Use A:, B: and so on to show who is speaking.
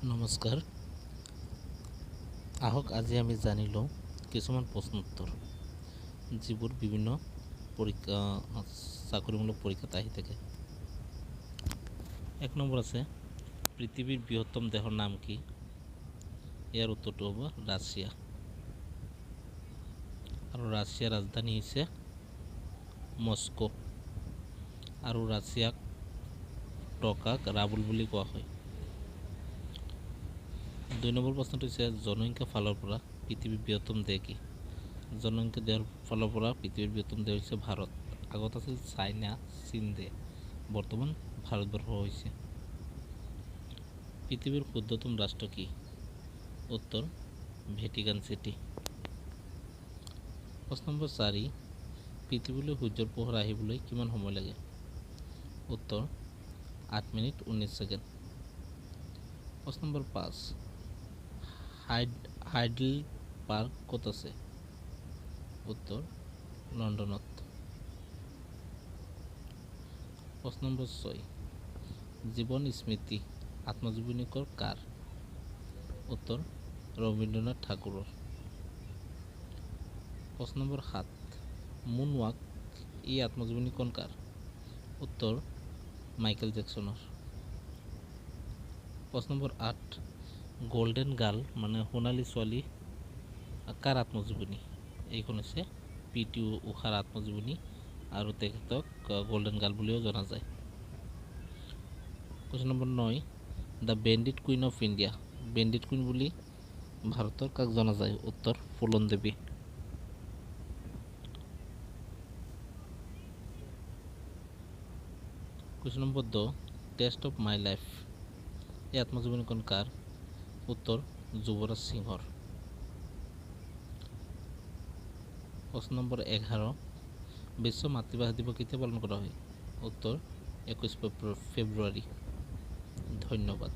A: নমস্কাৰ, আহক আজি আমি জানি লওঁ কিছুমান প্ৰশ্নোত্তৰ, যিবোৰ বিভিন্ন পৰীক্ষা, চাকৰিমূলক পৰীক্ষাত আহি থাকে। 1 নম্বৰ আছে, পৃথিৱীৰ বৃহত্তম দেশৰ নাম কি? ইয়াৰ উত্তৰটো হ'ব ৰাছিয়া, আৰু ৰাছিয়াৰ ৰাজধানী হৈছে মস্কো, আৰু ৰাছিয়াক টকাক ৰাবুল বুলি কোৱা হয়। 2 নম্বৰ প্ৰশ্নটো হৈছে, জনসংখ্যা ফালৰ পৰা পৃথিৱীৰ বৃহত্তম দেশ কি? জনসংখ্যা দেশৰ ফালৰ পৰা পৃথিৱীৰ বৃহত্তম দেশ হৈছে ভাৰত। আগত আছিল চাইনা, চীন দেশ, বৰ্তমান ভাৰতবৰ্ষ হৈছে। পৃথিৱীৰ ক্ষুদ্ৰতম ৰাষ্ট্ৰ কি? উত্তৰ ভেটিকান চিটি। প্ৰশ্ন নম্বৰ 4, পৃথিৱীলৈ সূৰ্যৰ পোহৰ আহিবলৈ কিমান সময় লাগে? উত্তৰ 8 মিনিট 19 ছেকেণ্ড। প্ৰশ্ন নম্বৰ 5, হাইডল পাৰ্ক ক'ত আছে? উত্তৰ লণ্ডনত। প্ৰশ্ন নম্বৰ 6, জীৱন স্মৃতি আত্মজীৱনীকৰ কাৰ? উত্তৰ ৰবীন্দ্ৰনাথ ঠাকুৰৰ। প্ৰশ্ন নম্বৰ 7, মুন ৱাক এই আত্মজীৱনীখন কাৰ? উত্তৰ মাইকেল জেকচনৰ। প্ৰশ্ন নম্বৰ 8, গল্ডেন গাৰ্ল মানে সোণালী ছোৱালী কাৰ আত্মজীৱনী? এইখন হৈছে পি টি ঊষাৰ আত্মজীৱনী, আৰু তেখেতক গল্ডেন গাৰ্ল বুলিও জনা যায়। Question number 9, the bandit queen of India, bandit queen বুলি ভাৰতৰ কাক জনা যায়? উত্তৰ ফুলন দেৱী। Question number 10, test of my life এই আত্মজীৱনীখন কাৰ? উত্তৰ যুৱৰাজ সিংহৰ। প্ৰশ্ন নম্বৰ 11, বিশ্ব মাতৃভাষা দিৱস কেতিয়া পালন কৰা হয়? উত্তৰ 21 ফেব্ৰুৱাৰী। ধন্যবাদ।